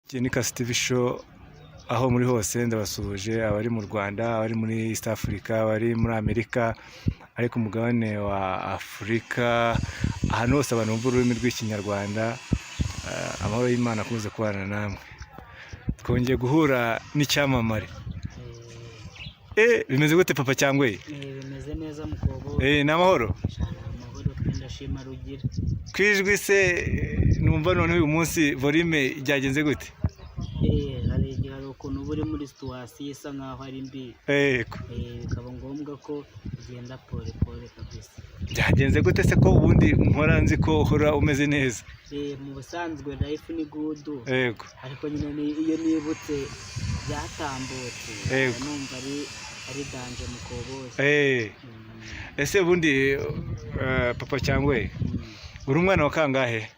Iki ni Kasi TV show, aho muri hose ndabasuhuje, abari mu Rwanda, abari muri East Africa, abari muri Amerika, ariko umugabane wa Afurika, ahantu hose abantu bumva ururimi rw'Ikinyarwanda, amahoro y'Imana akomeze kubana namwe. Twongeye guhura n'icyamamare. Bimeze gute, Papa Cyangwe? Bimeze neza, mukobo. Ni amahoro? Cyane, amahoro pe, ndashima Rugira. Ku ijwi se numva noneho uyu munsi volume ryagenze gute? Hari igihe, hari ukuntu uba uri muri situation isa nkaho ari mbi, bikaba ngombwa ko ugenda pole pole kabisa. Byagenze gute se, ko ubundi mpora nzi ko uhora umeze neza? Mu busanzwe life ni good, ariko nyine iyo nibutse byatambutse, numva ari danger, mukoboyi. Ese ubundi, Papa Cyangwe, uri umwana wa kangahe?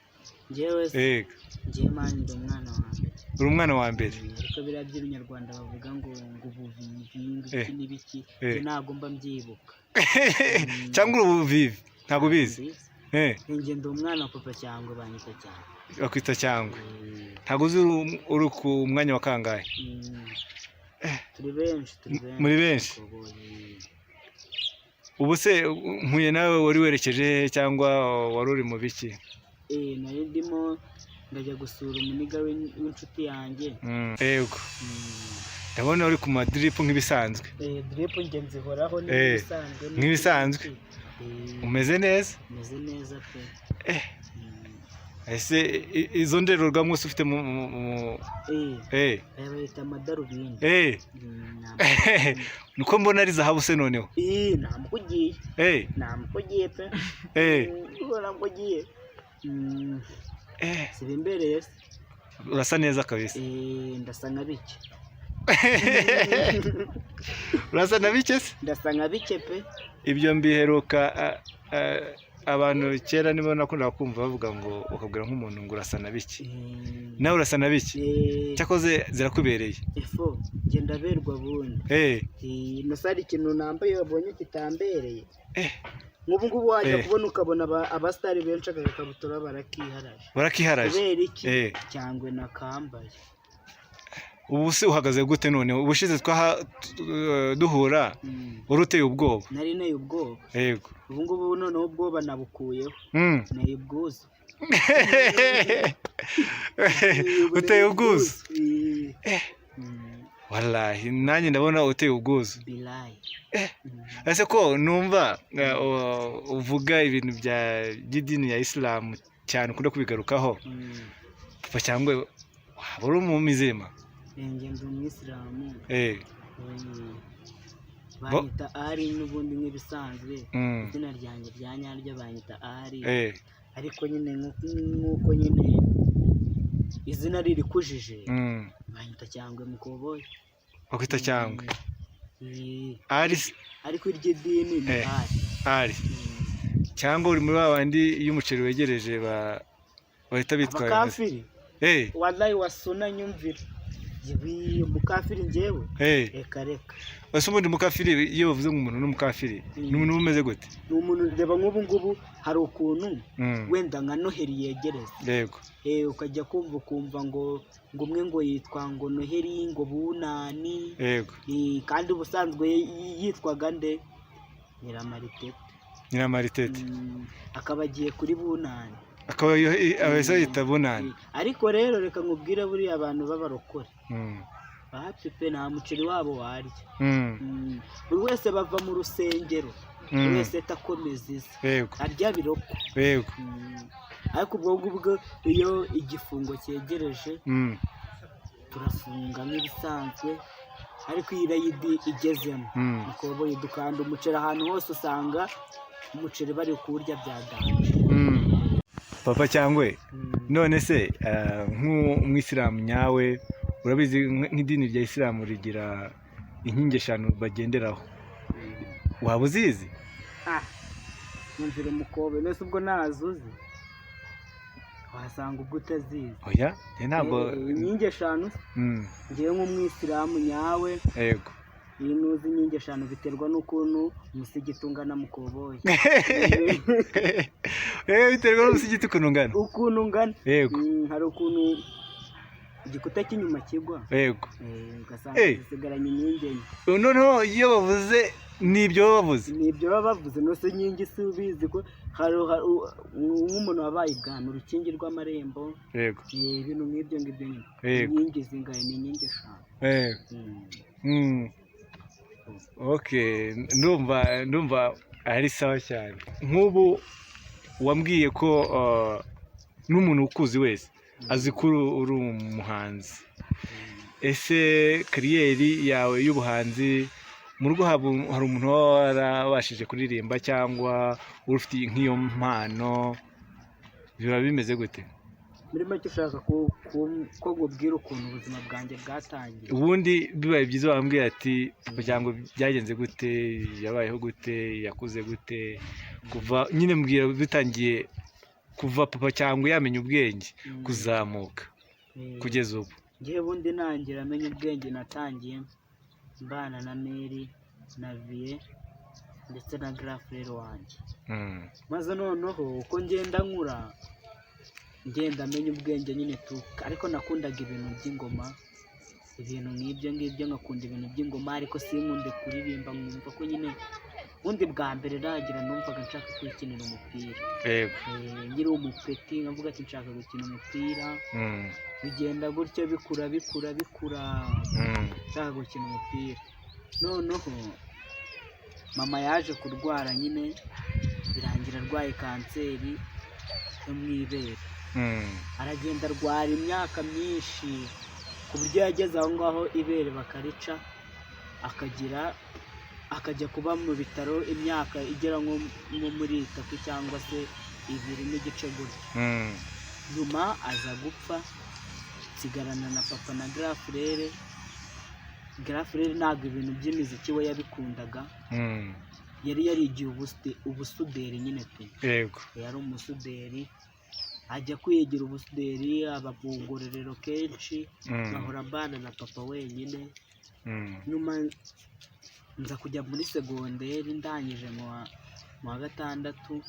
Njyewe se? Yego. Njyewe man, ndi umwana wa mbere. Uri umwana wa mbere. Ariko biriya by'ibinyarwanda bavuga ngo ubuvivi, ngo iki n'ibiki, njye ntabwo mba mbyibuka. Cyangwa uri ubuvivi ntabwo ubizi? Mbizi. Njye ndi umwana wa Papa Cyangwe, banyita Cyangwe. Bakwita Cyangwe. Ntabwo uzi uri ku mwanya wa kangahe? Turi benshi, turi benshi. Muri benshi. Mukoboyi. Ubu se mpuye nawe wari werekeje hehe, cyangwa wari uri mu biki? Nari ndimo ndajya gusura umuniga w'inshuti yanjye. Yego. Ndabona uri ku ma drip nk'ibisanzwe. Drip njye nzihoraho nk'ibisanzwe. Nk'ibisanzwe. Umeze neza? Meze neza pe. Ese izo ndorerwamo se ufite mu Aya bayita amadarubindi. Ni Niko mbona ari zahabu se noneho? Namukugiye. Namukugiye pe. Namukugiye. Sibimbereye se? Urasa neza kabisa. Ndasa nka bike. Urasa na bike se? Ndasa nka bike pe. Ibyo mbiheruka abantu kera nibo nakundaga kumva bavuga ngo ukabwira nk'umuntu ngo urasa na bike. Nawe urasa na bike. Cyakoze zirakubereye. Efo njye ndaberwa bundi. Nasa hari ikintu nambaye wabonye kitambereye? Nk'ubu ngubu wajya kubona ukabona abasitari benshi agakabutura barakiharaje. Barakiharaje. Kubera iki? Cyangwe nakambaye. Ubu se uhagaze gute noneho? Ubushize twaha duhura wari uteye ubwoba. Nari nteye ubwoba. Yego. Ubu ngubu noneho ubwoba nabukuyeho. Nteye ubwuzu. Uteye ubwuzu. Wallahi nanjye ndabona uteye ubwuzu. Bilayi. Ese ko numva uvuga ibintu by'idini ya Isilamu cyane, ukunda kubigarukaho, Papa Cyangwe, waba uri umumizima? Njye ndi umwisilamu. Banyita Ari n'ubundi nk'ibisanzwe. Izina ryanjye rya nyaryo banyita Ari. Ariko nyine nk'uko nyine izina ririkujije, banyita Cyangwe mukoboyi. Bakwita Cyangwe. Ari. Ariko iry'idini ni Ari. Ari. Cyangwa uri muri ba bandi iyo umuceri wegereje bahita bitwara? Abakafiri? Wallahi wasuna nyumvira. Yewe, umukafiri njyewe? Reka reka. Ese ubundi mukafiri, iyo bavuze ngo umuntu ni umukafiri, ni umuntu uba umeze gute? Ni umuntu, reba nk'ubu ngubu hari ukuntu wenda nka Noheli yegereza, ukajya kumva ukumva ngo umwe ngo yitwa ngo Noheli, ngo Bunani, kandi ubusanzwe yitwaga nde? Nyiramaritete. Nyiramaritete. Akaba agiye kuri Bunani. Akaba abese yita Bunani. Ariko rero reka nkubwire, buriya abantu b'abarokore bapi pe, nta muceri wabo warya. Buri wese bava mu rusengero, buri wese atakomeza ize, arya biroko. Ariko ubwo ngubwo iyo igifungo cyegereje, turafunga nk'ibisanzwe, ariko iyo irayidi igezemo, mukoboyi, dukanda umuceri ahantu hose, usanga umuceri bari kuwurya bya danger. Papa Cyangwe, none se nk'umwisilamu nyawe, urabizi nk'idini rya Isilamu rigira inkingi eshanu bagenderaho, waba uzizi? Ah, nyumvira umukobe, nese ubwo ntazuzi? Wasanga ubwo utazizi. Oya, njye ntabwo. Inkingi eshanu se? Ngewe nk'umwisilamu nyawe, iyi nuzi inkingi eshanu biterwa n'ukuntu umusigiti ungana, mukoboyi. Biterwa n'umusigiti ukuntu ungana. Ukuntu ungana. Yego. Hari ukuntu Igikuta cy'inyuma kigwa. Yego. Ugasanga zisigaranye inkingi enye. Noneho iyo bavuze ni ibyo baba bavuze. Ni ibyo baba bavuze. Nose inkingi si ubizi ko hari nk'umuntu wabaye ibwami, urukingi rw'amarembo. Yego. Ibintu nk'ibyo ngibyo nyine. Yego. Inkingi zingahe? Ni inkingi 5. Okay, ndumva ari sawa cyane. Nk'ubu wambwiye ko n'umuntu ukuzi wese azi ko uri umuhanzi. Ese carrière yawe y'ubuhanzi mu rugo hari umuntu waba warabashije kuririmba cyangwa ufite nk'iyo mpano, biba bimeze gute? Muri make ushaka ko nkubwira ukuntu ubuzima bwanjye bwatangiye? Ubundi bibaye byiza wambwira ati papa cyangwa byagenze gute, yabayeho gute, yakuze gute, kuva nyine mbwira bitangiye kuva papa cyangwa yamenya ubwenge kuzamuka kugeza ubu. Ngewe ubundi nangira amenya ubwenge natangiye mbana na Mary na Vie ndetse na grand frère wanjye. Maze noneho uko ngenda nkura ngenda amenya ubwenge nyine tu, ariko nakundaga ibintu by'ingoma, ibintu nk'ibyo ngibyo, nkakunda ibintu by'ingoma ariko sinkunde kuririmba, nkumva ko nyine ubundi bwa mbere nagira numvaga nshaka kwikinira umupira. Yego. Nkiri umupeti nkavuga ati nshaka gukina umupira. Bigenda gutyo bikura bikura bikura. Nshaka gukina umupira. Noneho mama yaje kurwara nyine, birangira arwaye kanseri yo mu ibere. Aragenda arwara imyaka myinshi ku buryo yageze aho ngaho ibere bakarica, akagira akajya kuba mu bitaro imyaka igera nko muri 3 cyangwa se 2.5 gutyo. Nyuma aza gupfa, nsigarana na papa na grand frère. Grand frère ntabwo ibintu by'imiziki we yabikundaga. Yari yarigiye ubusuderi nyine pe. Yego. Yari umusuderi, ajya kwigira ubusuderi, aba mu ngororero kenshi. Nkahora mbana na papa wenyine. Nyuma nza kujya muri segonderi, ndangije mu wa 6.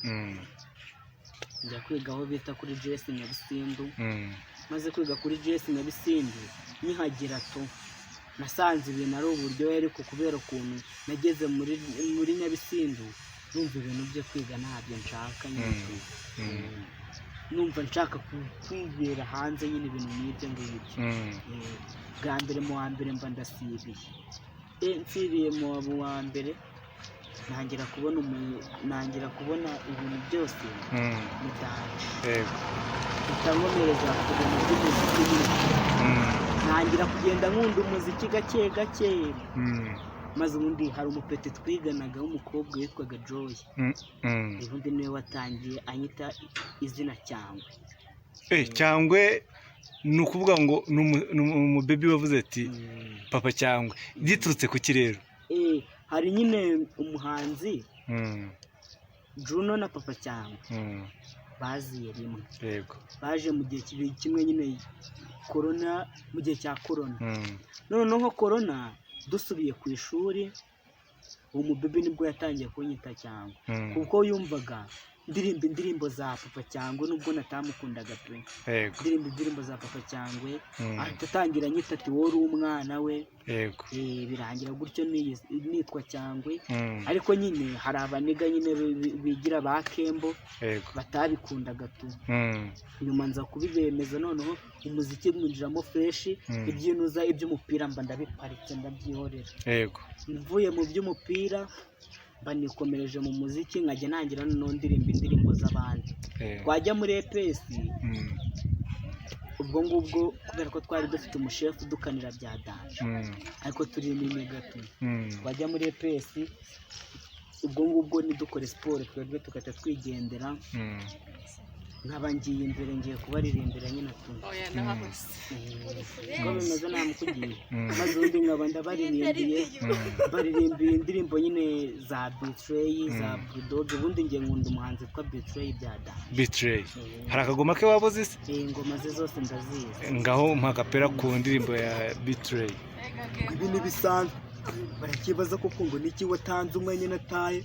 Njya kwiga aho bita kuri GS Nyabisindu. Maze kwiga kuri GS Nyabisindu, nkihagera tu nasanze ibintu ari uburyohe, ariko kubera ukuntu nageze muri Nyabisindu numva ibintu byo kwiga ntabyo nshaka nyine tu. Numva nshaka kwibera hanze nyine, ibintu nk'ibyo ngibyo. Bwa mbere mu wa mbere mba ndasibiye. Nsibiye mu wa mbere ntangira kubona ibintu byose ni danger. Yego. Bitankomereza ku bintu by'umuziki nyine. Ntangira kugenda nkunda umuziki gake gake. Maze ubundi hari umupeti twiganaga w'umukobwa witwaga Joy. Ubundi niwe watangiye anyita izina Cyangwe. Cyangwe ni ukuvuga ngo ni umubebi wavuze ati papa Cyangwe, giturutse ku kirere. Hari nyine umuhanzi Juno na Papa Cyangwe baziye rimwe. Yego. Baje mu gihe kimwe nyine, corona, mu gihe cya corona. Noneho corona dusubiye ku ishuri, uwo mubebi nibwo yatangiye kunyita Cyangwe. Kuko yumvaga ndirimba indirimbo za Papa Cyangwe nubwo natamukundaga pe. Yego. Ndirimba indirimbo za Papa Cyangwe, ahita atangira anyita ati wowe uri umwana we. Yego. Birangira gutyo nitwa Cyangwe. Ariko nyine hari abaniga nyine bigira ba Kembo. Yego. Batabikundaga tu. Nyuma nza kubibemeza, noneho umuziki mwinjiramo fresh. Ibyinuza iby'umupira mba ndabiparitse ndabyihorera. Yego. Mvuye mu by'umupira mba nikomereje mu muziki, nkajya nangira noneho ndirimba indirimbo z'abandi. Twajya muri EPS. Ubwo ngubwo kubera ko twari dufite umushefu udukanira bya danger. Ariko turi n'imigato. Twajya muri EPS, ubwo ngubwo nidukore siporo twebwe tugahita twigendera. Nkaba ngiye imbere ngiye kubaririmbira nyine tu. Oya nahahose. Uko bimeze namukugiye. Maze ubundi nkaba ndabaririmbiye, baririmbiye indirimbo nyine za Betray, za Bulldog. Ubundi ngiye nkunda umuhanzi witwa Betray bya danger. Betray. Hari akagoma ke wabuze se? Ingoma ze zose ndazizi. Ngaho mpa akapera ku ndirimbo ya Betray. Ibi ntibisanzwe, barakibaza koko ngo niki watanze umwanya nataye.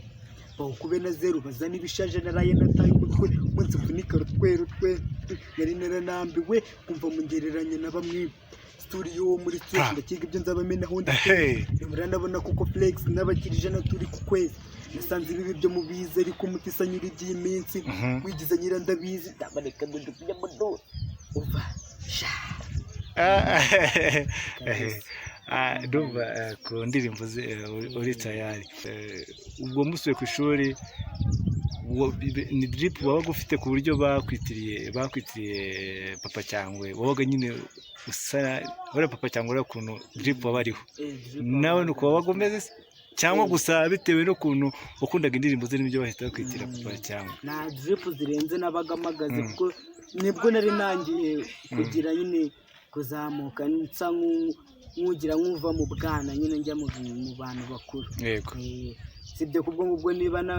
Bawukube na zeru bazana ibishaje, naraye nataye umutwe, umunsi mvunika rutwe rutwe, nari naranambiwe kumva mungereranya na bamwe. Studio muri stress, ndakiga ibyo nzabamenaho. Hey. Muranabona kuko flex n'abakiri 100 turi ku kwezi, nasanze ibibi byo mubizi, ariko umuti isa nyiri iby'iminsi. Wigize nyirandabizi, ndabareka ngo dukujya mu umva sha. Ah, ndumva ku ndirimbo ze uri tayari. Ubwo musuye ku ishuri, ni drip wabaga ufite ku buryo bakwitiriye Papa Cyangwe? Wabaga nyine usa bariya Papa Cyangwe, uriya ukuntu drip waba ariho, nawe ni uko wabaga umeze se? Cyangwa gusa bitewe n'ukuntu wakundaga indirimbo ze n'ibyo bahita bakwitira Papa Cyangwe? Nta drip zirenze nabaga mpagaze, kuko nibwo nari nangiye kugira nyine kuzamuka, nsa nk'ugira nk'uva mu bwana nyine njya mu bantu bakuru. Sibyo, kubwo ngubwo niba na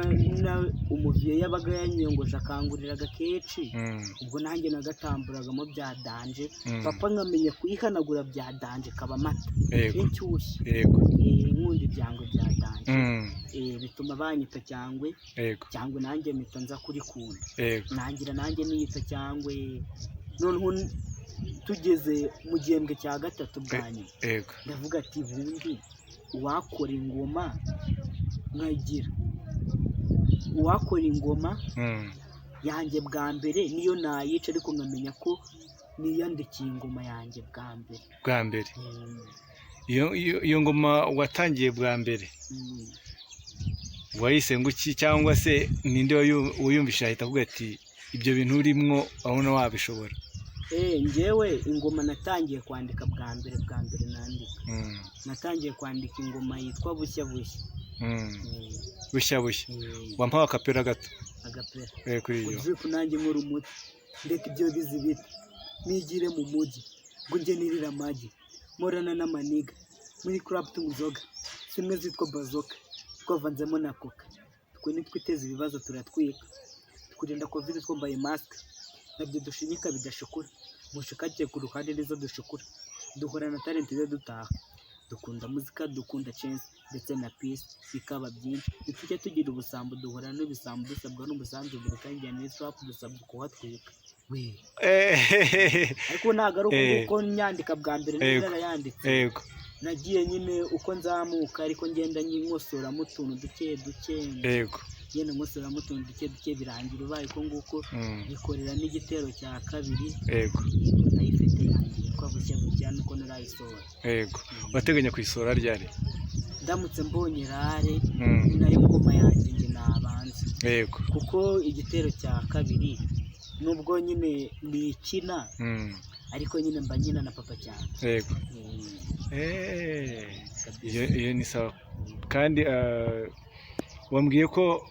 umuviye yabaga yanyiyongoje akangurira agakenshi, ubwo nanjye nagatamburagamo bya danger. Papa nkamenya kuyihanagura bya danger, kaba amata n'inshyushyu. Nkunda ibyangwe bya danger. Bituma banyita Cyangwe. Cyangwe nanjye mpita nza kurikunda. Nangira nanjye niyita Cyangwe. Noneho tugeze mu gihembwe cya gatatu bwa nyuma, ndavuga ati ubundi uwakora ingoma nkagira, uwakora ingoma yanjye bwa mbere, niyo nayica, ariko nkamenya ko niyandikiye ingoma yanjye bwa mbere. Bwa mbere. Iyo ngoma watangiye bwa mbere wayise ngo iki? Cyangwa se ninde wayumvise ahita avuga ati ibyo bintu urimwo urabona wabishobora? Njyewe ingoma natangiye kwandika bwa mbere, bwa mbere nandika, natangiye kwandika ingoma yitwa Bushya Bushya. Bushya Bushya. Wampawe akapera gato? Agapera. Kuri iyo. Udripu nanjye nkora umuti, ndeka ibyo bizibita, nigire mu mujyi ngo njye nirire amagi, mporana n'amaniga muri club, tunywa inzoga zimwe zitwa bazoka twavanzemo na coca. Twe nitwiteza ibibazo turatwika, tukurinda Covid twambaye mask, nabyo dushinyika bidashukura, mushikake ku ruhande nizo dushukura, duhorana talent zo dutaha, dukunda muzika, dukunda chance ndetse na peace, bikaba byinshi ntitujya tugira ubusambo, duhorana n'ibisambo dusabwa n'umusanzu buri kanya ni trap, dusabwa kuhatwika we. Ariko ntabwo ari uko nguko nyandika bwa mbere nari narayanditse. Nagiye nyine uko nzamuka, ariko ngenda nkosoramo utuntu duke duke, ngenda nkosoramo utuntu duke duke, birangira ubaye uko nguko. Nyikorera n'igitero cya kabiri. Ndayifite yanjye yitwa Bushya Bushya, nuko narayisohora. Yego, urateganya kuyisohora ryari? Ndamutse mbonye rare, ni nayo ngoma yanjye njye nabanza, kuko igitero cya kabiri nubwo nyine nikina, ariko nyine mba nkina na Papa cyane. Kabisa. Iyo ni sawa. Kandi wambwiye ko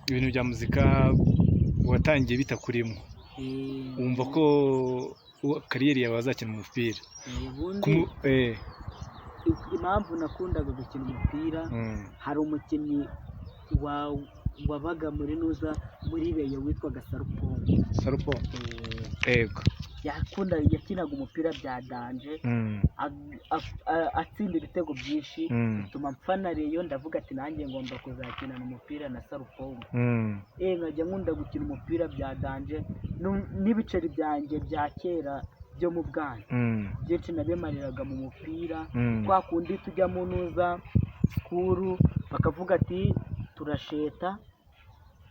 ibintu bya muzika watangiye bitakurimo, wumva ko career yawe wazakina umupira. Ubundi impamvu nakundaga gukina umupira, hari umukinnyi wabaga muri nuza muri Rayon witwaga Sarupongo. Sarupo. Yakunda yakinaga umupira bya danger, atsinda ibitego byinshi, bituma mfana Rayon. Ndavuga ati nanjye ngomba kuzakinana umupira na Sarupongo. Nkajya nkunda gukina umupira bya danger, n'ibiceri byanjye bya kera byo mu bwana byinshi nabimariraga mu mupira. Kwa kundi tujya mu ntuza school bakavuga ati turasheta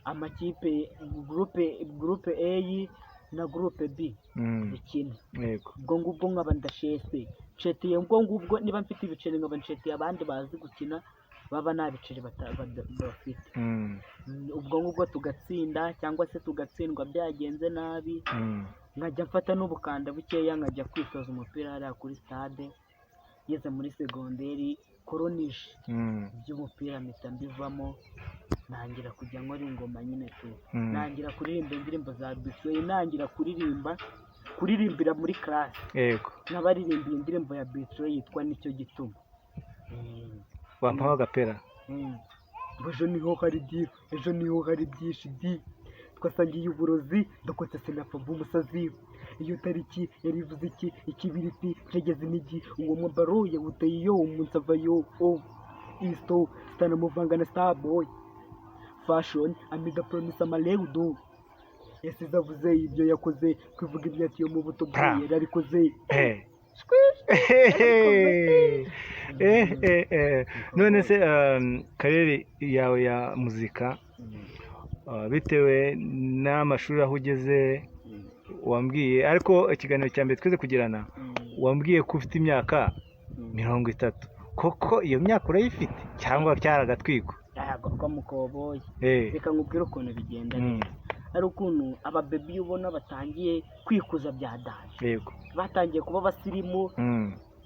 amakipe, groupe A na groupe B bikina. Ubwo ngubwo nkaba ndashese nshetiye, ubwo ngubwo niba mfite ibiceri nkaba nshetiye abandi bazi gukina baba nta biceri bafite. Ubwo ngubwo tugatsinda cyangwa se tugatsindwa byagenze nabi, nkajya mfata n'ubukanda bukeya nkajya kwitoza umupira hariya kuri stade. Ngeze muri segonderi koronije, iby'umupira mpita mbivamo, ntangira kujya nkora ingoma nyine tu. Ntangira kuririmba indirimbo za Bisweye, ntangira kuririmbira muri classe, n'abaririmbiye indirimbo ya Bisweye yitwa Nicyo Gituma. Wampaho agapera? Ejo niho hari di, ejo niho hari byinshi di, twasangiye uburozi, ndokotse sinapfa mba umusazi. Iyo tariki yari ivuze iki? Ikibiriti ncegeze inigi, uwo mwambaro yawuteye iyo umunsi avayo o isto sitanamuvanga na starboy. Fashion amiga promise amaleudo yasize avuze ibyo yakoze kwivuga ibyo atiyo mu buto Pra. bwe yarabikoze. None se kariyeri yawe ya muzika, bitewe n'amashuri aho ugeze wambwiye, ariko ikiganiro cya mbere twese kugirana wambwiye ko ufite imyaka 30, koko iyo myaka urayifite cyangwa cyaragatwiko? Ntabwo ko mukoboye. Reka nkubwire ukuntu bigenda. Ari ukuntu ababebi ubona batangiye kwikuza bya danger, batangiye kuba abasirimu,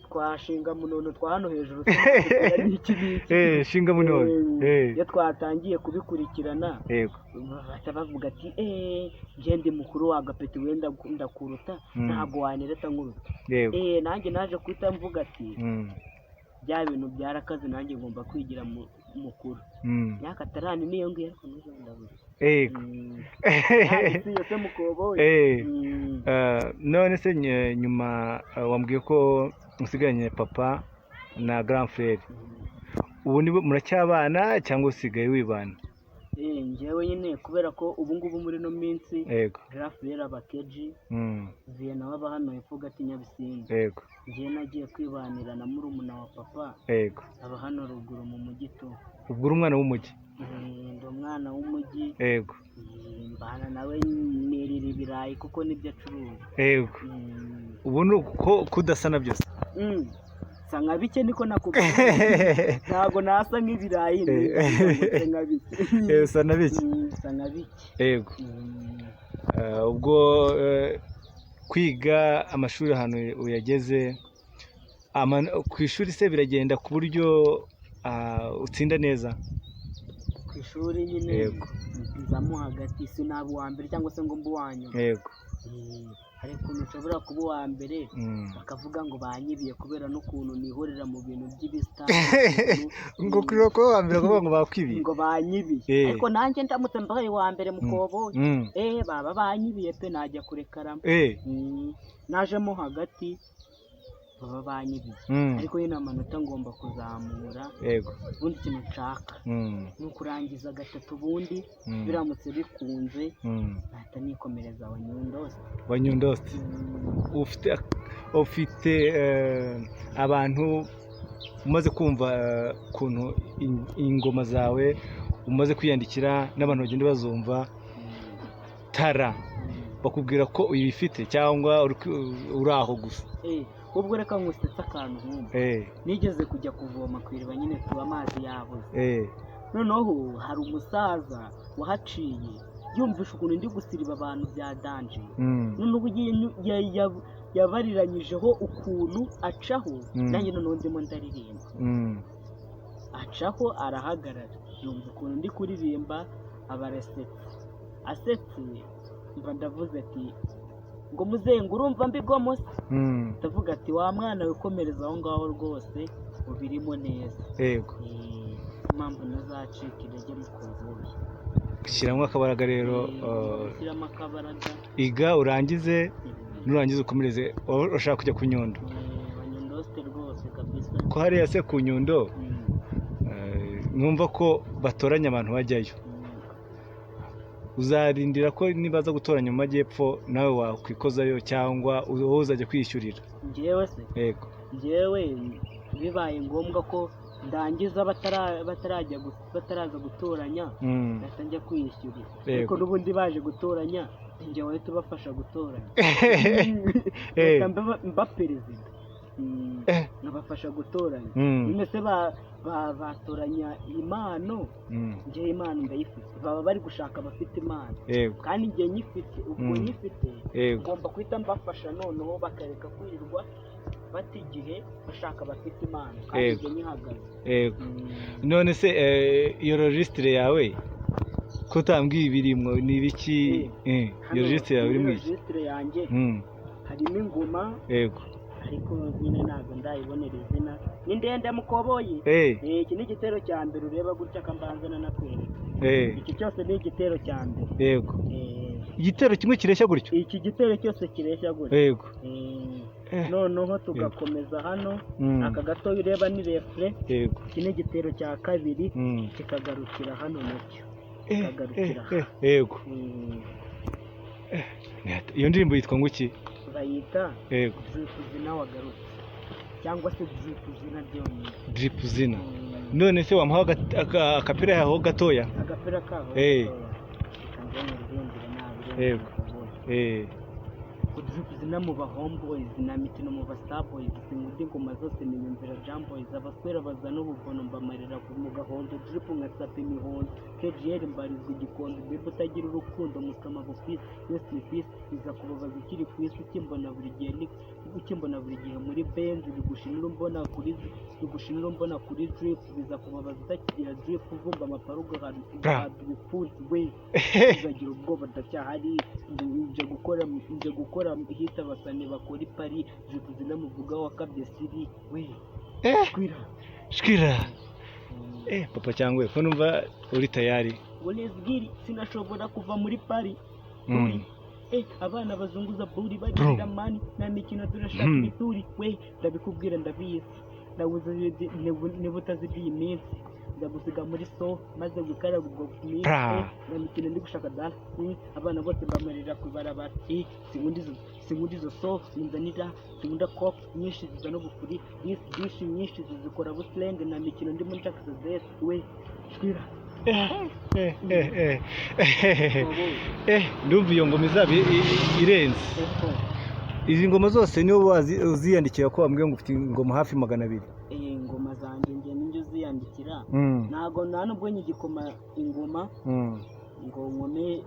twashinga munono twa hano hejuru n'iki n'iki. Shinga munono. Iyo twatangiye kubikurikirana, bahita bavuga ati njye ndi mukuru wa gapeti, wenda ndakuruta, ntabwo wanereta nkuruta. Nanjye naje guhita mvuga ati bya bintu byarakaze, nanjye ngomba kwigira mukuru. Myaka tarani niyo ngiyo, ariko ntuzandabure. Si yose mukoboye. None se nyuma wambwiye ko usigaranye papa na grand frère, ubu ni muracyabana cyangwa usigaye wibana? Njyewe nyine kubera ko ubu ngubu muri ino minsi grand frère aba keji viye nawe aba hano hepfo gato Nyabisindu. Njyewe nagiye kwibanira na murumuna wa papa, aba hano ruguru mu mujyi tu. Ubwo uri umwana w'umujyi? Ndi umwana w'umujyi. Mbana nawe nirira ibirayi kuko nibyo acuruza. Ubu ni uko kudasa na byose. Sa nka bike niko nakubwiye, ntabwo nasa nk'ibirayi, nsa nka bike. Usa na bike. Nsa nka bike. Ubwo kwiga amashuri ahantu uyageze, ku ishuri se biragenda ku buryo utsinda neza? Ku ishuri nyine nzamo hagati, sinaba uwa mbere cyangwa se ngo mbe uwa nyuma. Hari ukuntu nshobora kuba uwa mbere bakavuga ngo banyibiye kubera n'ukuntu nihorera mu bintu by'ibisitari. Ngo kureba kuba uwa mbere bakavuga ngo bakwibiye. Ngo banyibiye. Ariko nanjye ndamutse mbaye uwa mbere mukoboye, baba banyibiye pe, najya kurekaramo. Najemo hagati baba banyibiye. Ariko nyine amanota ngomba kuzamura. Ubundi ikintu nshaka ni ukurangiza gatatu, ubundi biramutse bikunze nahita nikomereza wa Nyundo. Wa Nyundo. Ufite abantu umaze kumva ukuntu ingoma zawe umaze kwiyandikira n'abantu bagenda bazumva tara bakubwira ko uyifite cyangwa uri aho gusa? Ubwo reka nkusetse akantu nkumva. Nigeze kujya kuvoma ku iriba nyine tuba amazi yabuze. Noneho hari umusaza wahaciye yumvisha ukuntu ndi gusiriba abantu bya danger. Noneho yabariranyijeho ukuntu acaho, nanjye noneho ndimo ndaririmba. Acaho arahagarara yumva ukuntu ndi kuririmba, aba arasetse. Asetse mba ndavuze ati ngo muzengu urumva mbigwamo se? Ndavuga ati wa mwana wikomereza aho ngaho rwose ubirimo neza. Impamvu ntazacika intege mukoboye. Shyiramo akabaraga rero. Shyiramo akabaraga. Iga urangize, nurangiza ukomereze. Ushaka kujya ku Nyundo? Nyundo site rwose kabisa. Ko hariya se ku Nyundo numva ko batoranya abantu bajyayo, uzarindira ko nibaza gutoranya mu majyepfo nawe wakwikozayo cyangwa wowe uzajya kwishyurira? Njyewe se? Njyewe bibaye ngombwa ko ndangiza bataraza gutoranya, nahita njya kwishyurira. Ariko n'ubundi baje gutoranya njye wahita ubafasha gutoranya, mba perezida nkabafasha gutoranya. Nyine se batoranya impano, njyewe impano ndayifite, baba bari gushaka abafite impano, kandi njye nyifite, ubwo nyifite ngomba guhita mbafasha, noneho bakareka kwirirwa bata igihe bashaka abafite impano, kandi njye nyihagaze. None se iyo regisitire yawe ko utambwiye ibirimwo ni ibiki? Iyo regisitire yawe irimo iki? Regisitire yanjye harimo ingoma. Ariko nyine ntabwo ndayibonera izina, ni ndende mukoboye. Iki ni igitero cya mbere ureba gutya akambanza nanakwereka. Iki cyose ni igitero cya mbere. Igitero kimwe kireshya gutyo? Iki gitero cyose kireshya gutyo. Noneho tugakomeza hano, aka gato ureba ni refure. Iki ni igitero cya kabiri kikagarukira hano nacyo. Ikagarukira. Yego. Iyo ndirimbo yitwa ngo iki? Bayita Yego. Drip Zina wagarutse, cyangwa se Drip Zina byonyine. Drip Zina. None se wamuha akapira yaho gatoya? Agapira kaho. Reka nze nabi. Yego. Drip Zina mu ba homeboys na mitino mu ba starboys, sinkunda ingoma zose niyumvira jamboys, abaswera bazana ububono mbamarira mu gahondo, drip nkasapa imihondo, KGL mbarizwa igikondo, bebe utagira urukundo musoma bufisi, rest in peace, iza kubabaza ukiri ku isi, ukimbona buri gihe ni ukimbona buri gihe muri Benz, bigushinira umbona kuri bigushinira umbona kuri drip, biza kubabaza utakigira drip, uvumba amaparu ugahabwa ibipfunsi we, uzagira ubwoba ndacyahari, nje gukora hita abasani bakora ipari, Drip Zina muvuga wakabye siri we. Shwira. Shwira. Papa cyangwa ko numva uri tayari. Ulezgiri sinashobora kuva muri pari. Abana bazunguza buri bagira mani na mikino turashaka ibituri we, ndabikubwira ndabizi, ndabuze niba utazi iby'iyi minsi ndagusiga muri so maze wikaraga ubwo minsi, na mikino ndi gushaka dance, abana bose mbamarira ku ibarabara, sinkunda izo so nzanira, sinkunda cop nyinshi zizana ubufuri, dishi nyinshi zizikora buslenge, na mikino ndimo nshaka izo zese we. Shwira. Ndumva iyo ngoma izaba irenze. Izi ngoma zose niyo uziyandikira ko wambwiye ngo ufite ingoma hafi 200? Ingoma zanjye njye ninjye uziyandikira. Ntago nta nubwo nyigikoma ingoma ngo nkome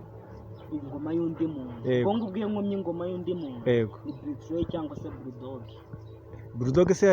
ingoma y'undi muntu. Kuko ngo ubwiye nkomye ingoma y'undi muntu ni Betray cyangwa se Bulldog. Bulldog se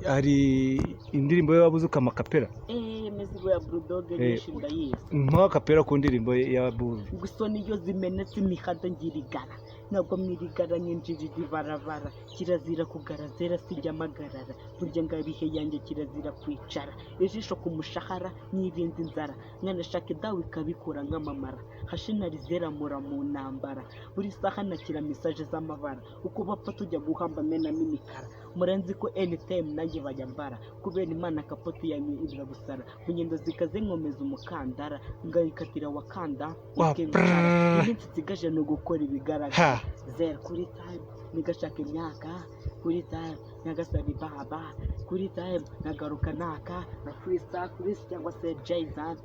hari indirimbo ye wabuze ukamakapera? Imizigo ya Bulldog nyinshi ndayizi. Mpa kapera ku ndirimbo ya Bull. Gusa niyo zimenetse imihanda ngirigara, ntabwo mwirigara nyinjirira ibarabara, kirazira kugarazera sijya amagarara, burya ngabihe yanjye kirazira kwicara, ijisho ku mushahara nyirinze inzara, nkanashaka idawe ikabikura nkamamara, hashinari mura mu ntambara, buri saha nakira mesaje z'amabara, uko bapfa tujya guhamba menamo imikara, murenzi ko anytime nanjye bajya mbara, kubera Imana kapoti yanyu ibira gusara, mu ngendo zikaze nkomeza umukandara, ngayikatira wakanda, iminsi nsigaje ni ugukora ibigaragara. Zero kuri time nigashaka imyaka, kuri time nyagasani baba, kuri time nagaruka naka na freestyle Chris cyangwa se Jayzan.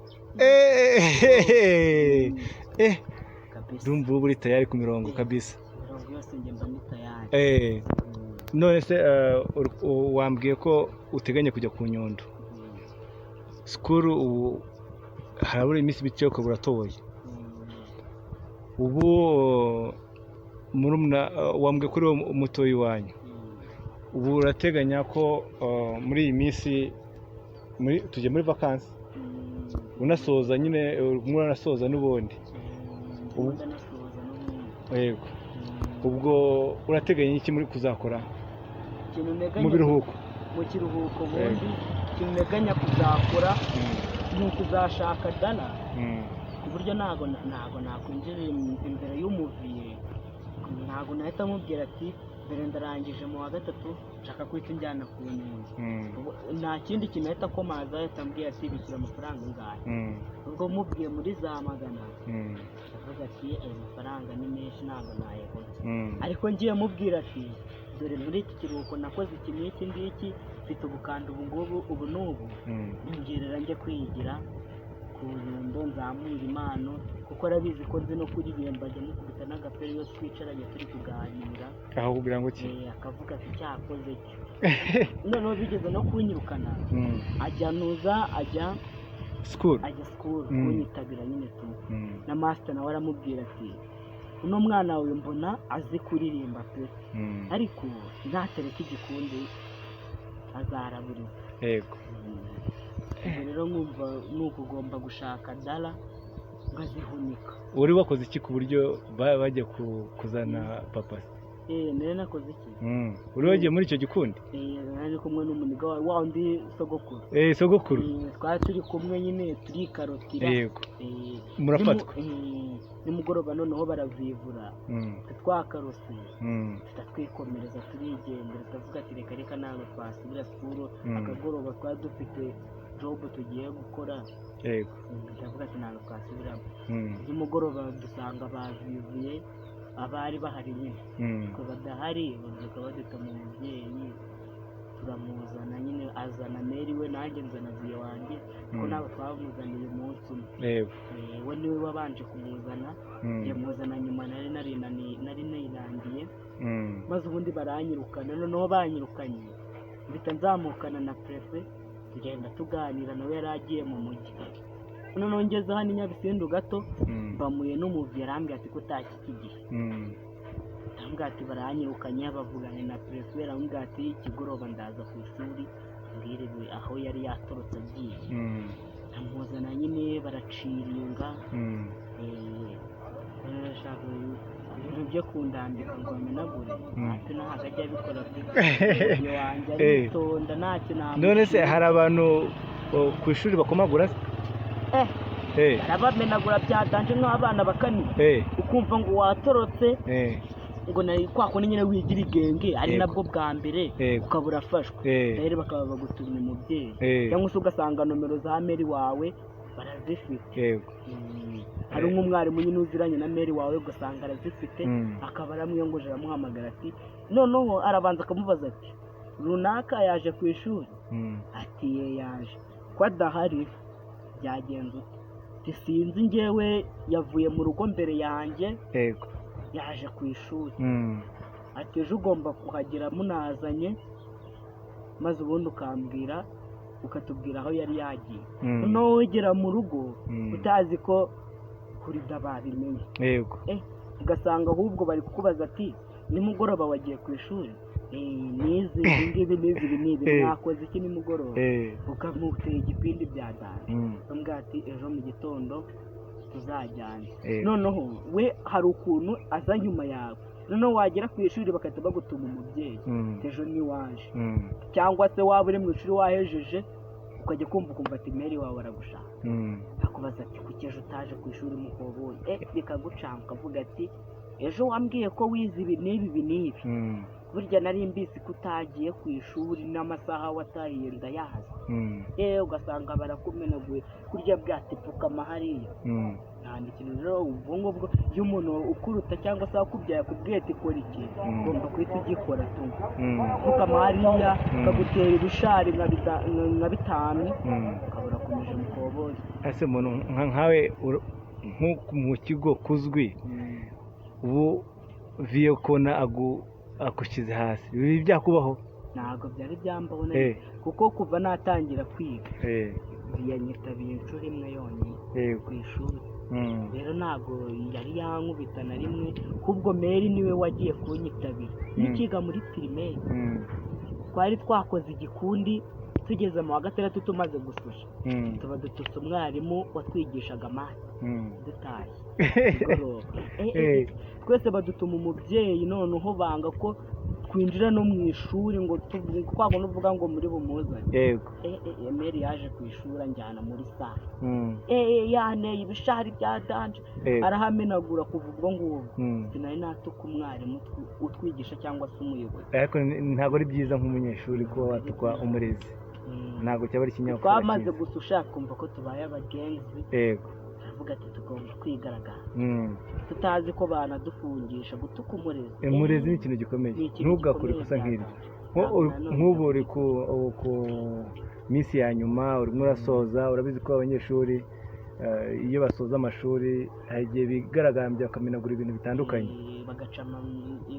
Ndumva ubu uri tayari ku mirongo kabisa. Mirongo yose njye mba ndi tayari. None se wambwiye ko uteganya kujya ku Nyundo. Sikuru ubu harabura iminsi mike ukaba uratoye. Ubu murumuna wambwiye kuri uwo mutoyi iwanyu, ubu urateganya ko muri iyi minsi tujya muri vakansi unasoza nyine, uranasoza n'ubundi. Yego. Ubwo urateganya iki muri kuzakora mu biruhuko? Mu kiruhuko bundi ikintu nteganya kuzakora ni ukuzashaka dala, ku buryo ntago nakwinjira imbere y'umuviye, ntago nahita mubwira ati mbere ndarangije mu wa gatatu nshaka kwita injyana ku Nyundo. Nta kindi kintu ahita akomaza, ahita ambwira ati bishyura amafaranga angahe. Ubwo mubwiye muri za 100, avuga ati ayo mafaranga ni menshi ntabwo nayabona. Ariko ngiye mubwira ati dore muri iki kiruhuko nakoze iki n'iki ngiki, mfite ubukanda ubu ngubu ubu n'ubu, ngerera njye kwigira ku Nyundo nzamura impano, kuko arabizi ko nzi no kuririmba, ajya mukubita n'agapera iyo twicaranye turi kuganira. Aho kugira ngo ki? Akavuga ati cyakoze cyo. Noneho bigeze no kunyirukana, ajya nuza ajya school, ajya school kunyitabira nyine tu. Na master nawe aramubwira ati uno mwana wawe mbona azi kuririmba pe, ariko ntatereke igikundi azaraburiza. Yego. Rero nkumva nuko ugomba gushaka dala ngazihunika. Wari wakoze iki ku buryo bajya kuzana papa? Nari nakoze iki? Uri wagiye muri icyo gikundi? Nari kumwe n'umuniga wa undi sogokuru. Sogokuru. Twari turi kumwe nyine turikarotira. Yego. Murafatwa. Nimugoroba noneho baravivura. Twakarose. Tutatwikomereza turigendera, tuvuga ati reka reka ntabwo twasubira sikuru. Akagoroba twari dufite job tugiye gukora. Yego. Ndavuga ati ntabwo twasubiramo. Nimugoroba dusanga bavivuye abari bahari nyine, twe badahari babyuka badutuma umubyeyi, turamuzana nyine, azana meri we, nanjye nzana viye wanjye, kuko ntabwo twamuzaniye umunsi umwe. Yego. We niwe wabanje kumuzana, yamuzana nyuma nari narinangiye, maze ubundi baranyirukana. Noneho banyirukanye mpita nzamukana na prefe, tugenda tuganira nawe, yari agiye mu mujyi. Noneho ngeze hano i Nyabisindu gato, mbamuye n'umuvi, arambwira ati ko utashye iki gihe? Arambwira ati baranyirukanye, bavuganye na prefe, arambwira ati ikigoroba ndaza ku ishuri mbwire aho yari yatorotse agiye. Amuzana nyine baraciringa. Arashaka ibintu byo kundambika ngo amenagure, ntacyo ntabwo ajya abikora pe, wanjye aritonda, ntacyo namushima. None se hari abantu ku ishuri bakomagura se? Arabamenagura byatanje nk'abana bakani, ukumva ngo watorotse, ngo nari kwa kundi nyine wigira igenge, ari nabwo bwa mbere ukaba urafashwe, rero bakaba bagutumye umubyeyi, cyangwa se ugasanga nomero za meri wawe barazifite. Yego. Hari nk'umwarimu nyine uziranye na meri wawe, ugasanga arazifite, akaba aramwiyongoje, aramuhamagara ati, noneho arabanza akamubaza ati runaka yaje ku ishuri? Ati ye yaje, ko adahari byagenze ute? Sinzi, njyewe yavuye mu rugo mbere yanjye. Yego. Yaje ku ishuri. Ati ejo ugomba kuhagera munazanye, maze ubundi ukambwira, ukatubwira aho yari yagiye. Noneho wegera mu rugo utazi ko kurida babimenye. Yego. Ugasanga ahubwo bari kukubaza ati nimugoroba wagiye ku ishuri? Nize ibi ngibi, nize ibi n'ibi, mwakoze iki nimugoroba? Ukamutera igipindi bya dada, ukamubwira ati ejo mu gitondo tuzajyane. Noneho we hari ukuntu aza nyuma yawe, noneho wagera ku ishuri bagahita bagutuma umubyeyi, ejo ntiwaje, cyangwa se waba uri mu ishuri wahejeje, ukajya kumva ukumva ati meri wawe aragushaka, akubaza ati kuki ejo utaje ku ishuri mukoboye? Bikagucanga, ukavuga ati ejo wambwiye ko wize ibi n'ibi ibi n'ibi, burya nari mbizi ko utagiye ku ishuri n'amasaha watahiye ndayazi. Ugasanga barakumenaguye kurya bwatipfukama hariya. Nta kintu rero ubwo ngubwo, iyo umuntu ukuruta cyangwa se akubyaye akubwiye ati kora iki, ugomba guhita ugikora tu, pfukama hariya ukagutera ibishari nka bitanu, ukaba urakomeje mukoboyi. Ese umuntu nkawe nko mu kigo kuzwi, ubu viye kona agushyize hasi, ibi byakubaho? Ntabwo byari byambaho, kuko kuva natangira kwiga yanyitabiriye inshuro imwe yonyine ku ishuri, rero ntabwo yari yankubita na rimwe, ahubwo meri niwe wagiye kunyitabira nikiga muri pirimeri. Twari twakoze igikundi tugeze mu wa gatandatu tumaze gususha, tuba dututse umwarimu watwigishaga amate dutashye twese badutuma umubyeyi, noneho banga ko twinjira no mu ishuri ngo twabona uvuga ngo muri bumuzane. Yego. Meri yaje ku ishuri anjyana muri sale, yaneye ibishari bya danje, arahamenagura. Kuva ubwo ngubwo sinari natuka umwarimu utwigisha cyangwa se umuyobozi. Ariko ntabwo ari byiza nk'umunyeshuri kuba watukwa umurezi, ntabwo cyaba ari ikinyabupfura. Twamaze gusa ushaka kumva ko tubaye abagenzi. Yego. Turavuga ati tugomba kwigaragaza, tutazi ko banadufungisha gutuka umurezi. Umurezi ni ikintu gikomeye, ntugakore ikosa nk'iryo. Nk'ubu uri ku minsi ya nyuma, urimo urasoza, urabizi ko abanyeshuri iyo basoza amashuri hari igihe bigaragambya bakamenagura ibintu bitandukanye,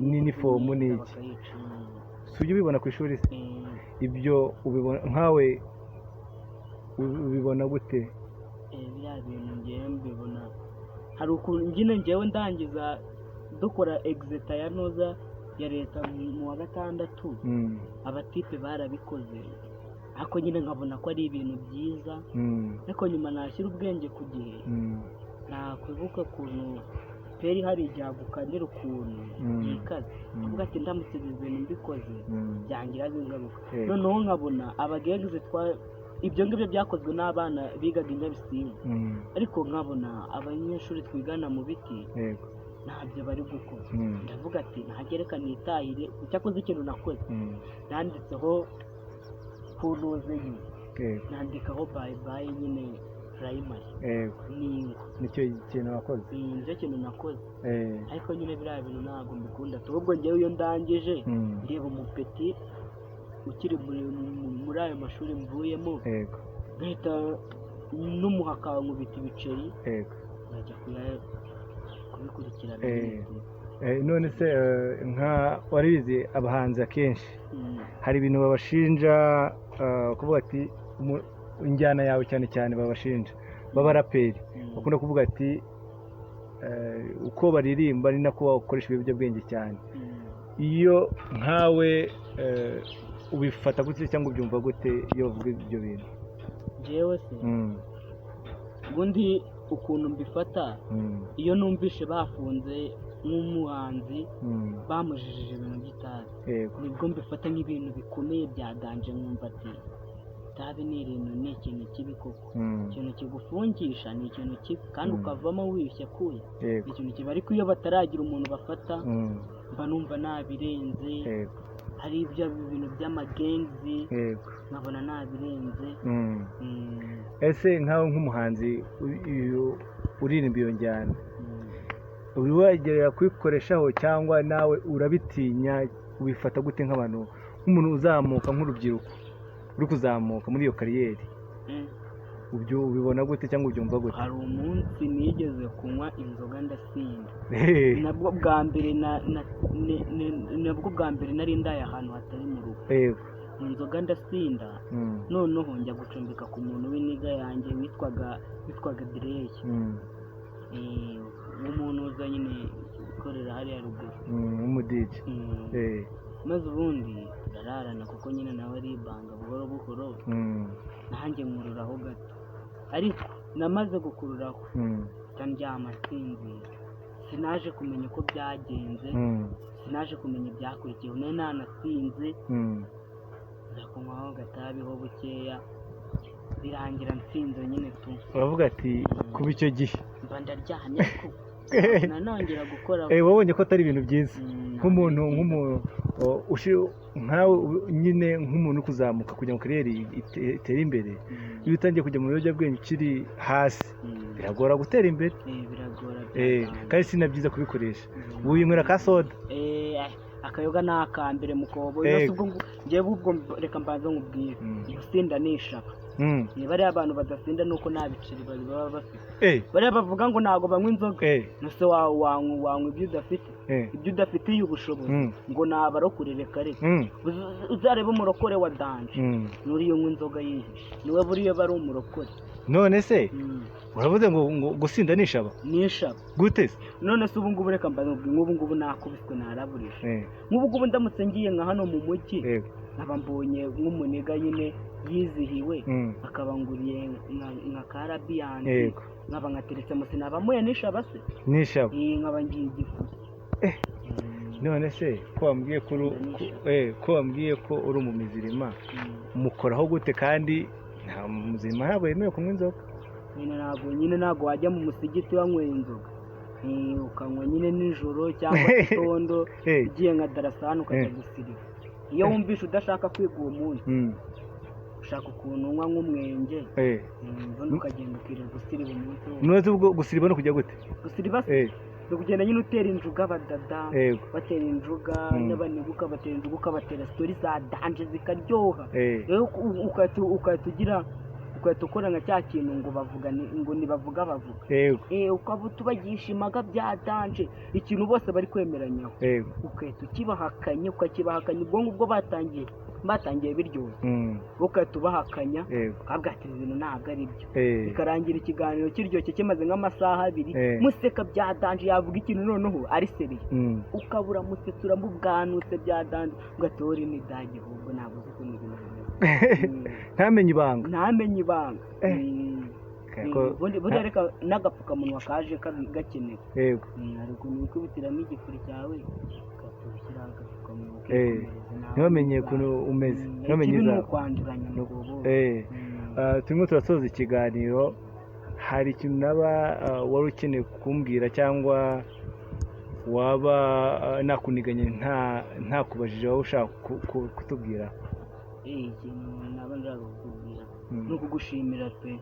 n'inifomu n'iki, si ujya ubibona ku ishuri se? Ibyo ubibona nkawe, ubibona gute? Biriya bintu ngewe mbibona hari ukuntu nyine ngewe ndangiza dukora egizita ya noza ya leta mu wa gatandatu, abatipe barabikoze, ariko nyine nkabona ko ari ibintu byiza, ariko nyuma nashyira ubwenge ku gihe, nakwibuka ukuntu peri hari igihe agukanira ukuntu yikaze, avuga ati ndamutse ibi bintu mbikoze byangiraho ingaruka. Noneho nkabona abagenzi ibyo ngibyo byakozwe n'abana bigaga i Nyabisindu, ariko nkabona abanyeshuri twigana mu biti ntabyo bari gukora. Ndavuga ati ntagereka nitahire, cyakoze ikintu nakoze nanditseho ku ntuze nyine, nandikaho bayi bayi nyine primary. Yego. N'ingwa. Nicyo kintu wakoze? Nicyo kintu nakoze. Ariko nyine biriya bintu ntabwo mbikunda, ahubwo njyewe iyo ndangije ndeba umupeti ukiri muri ayo mashuri mvuyemo, nkahita n'umuhaka nkubita ibiceri, nkajya kubikurikirana. None se nka waribizi abahanzi akenshi hari ibintu babashinja, kuvuga ati injyana yawe cyane cyane babashinja b'abaraperi bakunda kuvuga ati uko baririmba ni nako bakoresha ibiyobyabwenge cyane. Iyo nkawe ubifata gute cyangwa ubyumva gute iyo bavuga ibyo bintu? Njyewe se ubundi ukuntu mbifata, iyo numvishe bafunze nk'umuhanzi bamujijije ibintu by'itabi, nibwo mbifata nk'ibintu bikomeye bya danje, nkumva ati itabi ni ibintu, ni ikintu kibi koko. Ikintu kigufungisha ni ikintu kibi kandi ukavamo wiyushye kuya, ni ikintu kibi. Ariko iyo bataragira umuntu bafata, mba numva nabirenze. Hari ibyo bintu by'amagenzi nkabona nabirenze. Ese nkawe nk'umuhanzi uririmba iyo njyana, uri wagerera kuyikoreshaho cyangwa nawe urabitinya? Ubifata gute nk'abantu, nk'umuntu uzamuka, nk'urubyiruko uri kuzamuka muri iyo kariyeri? Ubibona gute cyangwa ubyumva gute? Hari umunsi nigeze kunywa inzoga ndasinda, nabwo bwa mbere nabwo bwa mbere nari ndaye ahantu hatari mu rugo, mu nzoga ndasinda. Noneho njya gucumbika ku muntu w'iniga yanjye witwaga Direye, w'umuntu uza nyine ukorera hariya ruguru, w'umudije. Maze ubundi turararana kuko nyine nawe aribanga buhoro buhoro, nanjye nkururaho gato, ariko namaze gukururaho ndyama nsinzira. Sinaje kumenya uko byagenze, sinaje kumenya ibyakurikiyeho, nari nanasinze, nza kunywaho gatabiho bukeya, birangira nsinze nyine tu. Uravuga ati kuba icyo gihe mba ndaryamye ariko nanongera gukora. Wabonye ko atari ibintu byiza nk'umuntu nkawe nyine, nk'umuntu uri kuzamuka kugira ngo kariyeri itere imbere, iyo utangiye kujya mu biyobyabwenge ukiri hasi biragora gutera imbere. Biragora, kandi si na byiza kubikoresha. Winywera ka soda? Akayoga ni akambere mukobo. Njyewe ubwo reka mbanze nkubwire, gusinda ni ishaka. Niba ari abantu badasinda nuko nta biceri baba bafite. Bariya bavuga ngo ntabwo banywa inzoga, nose wanywa ibyo udafite, ibyo udafitiye ubushobozi, ngo nabarokore reka reka. Uzarebe umurokore wa danje nuriyo unywa inzoga yihishe, niwe buriya bari umurokore. None se uravuze ngo gusinda ni ishaba? Ni ishaba. Gute se? None se ubu ngubu reka mbanze nk'ubu ngubu nakubiswe naraburije, nk'ubu ngubu ndamutse ngiye nka hano mu mujyi nkaba mbonye nk'umuniga nyine yizihiwe, akaba nguriye nka karabiyanse, nkaba nkateretse musi, naba mpuye n'ishaba se? N'ishaba. Nkaba ngiye igifu. None se ko wambwiye ko uri umumizirima, mukoraho gute kandi nta muzima ntabwo yemewe kunywa inzoga? Nyine ntabwo wajya mu musigiti wanyweye inzoga, ukanywa nyine nijoro cyangwa gitondo ugiye nka darasani ukajya gusiriba. Iyo wumvishe udashaka kwiga uwo munsi, ushaka ukuntu unywa nk'umwenge, ubundi ukagenda ukirirwa usiriba umunsi wose. None ubwo gusiriba no kujya gute? Gusiriba ni ukugenda nyine utera injuga abadada, batera injuga n'abaniga, ukabatera injuga, ukabatera sitori za danje zikaryoha. Rero ugahita ugira, ugahita ukora nka cya kintu ngo bavuga ngo ntibavuga bavuga, ukaba utubagisha impaga bya danje, ikintu bose bari kwemeranyaho, ugahita ukibahakanya, ukakibahakanya ubwo ngubwo batangiye biryoshye, ugahita ubahakanya ukabwira ati ibi bintu ntabwo ari byo, bikarangira ikiganiro kiryoshye kimaze nk'amasaha abiri, museka bya danje, yavuga ikintu noneho ari seriye, ukabura musetse uramubwanutse bya danje, ugatora imidage ahubwo ntabwo uzi ukuntu ibintu bimeze. Ntamenye ibanga. Ntamenye ibanga. Buriya reka n'agapfukamunwa kaje gakenewe. Hari ukuntu wikubitiramo igifuri cyawe ugashyiraho agapfukamunwa, ntibamenye ukuntu umeze, ntibamenye izawe. Ikibi ni ukwanduranya mu bwobo. Turimo turasoza ikiganiro, hari ikintu naba wari ukeneye kumbwira cyangwa waba nakuniganye ntakubajije waba ushaka kutubwira? Ikintu naba nshaka kukubwira ni ukugushimira pe.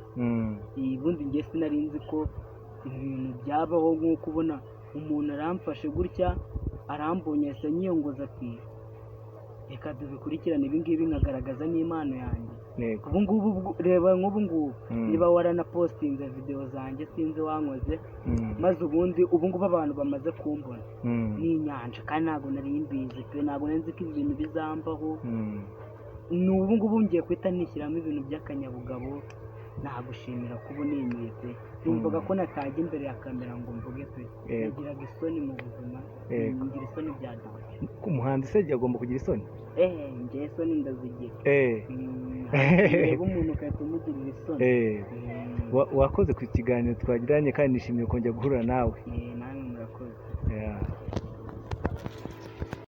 Ubundi njye sinari nzi ko ibi bintu byabaho, nk'uko ubona umuntu aramfashe gutya, arambonye ahise anyiyongoza ati reka tubikurikirane ibi ngibi, nkagaragaza n'impano yanjye. Ubu ngubu reba nk'ubu ngubu niba waranapostinze videwo zanjye, sinzi wankoze, maze ubundi ubu ngubu abantu bamaze kumbona ni inyanja, kandi ntabwo nari mbizi pe, ntabwo nari nzi ko ibi bintu bizambaho. Ni ubu ngubu ngiye guhita nishyiramo ibintu by'akanyabugabo. Nagushimira kuba uninyuye pe, numvaga ko natajya imbere ya kamera ngo mvuge pe. Nagiraga isoni mu buzima, ngira isoni bya dore. Umuhanzi se agomba kugira isoni? Njye isoni ndazigira. Reba umuntu ugahita umugirira isoni. Wakoze ku kiganiro twagiranye, kandi nishimiye kongera guhura nawe.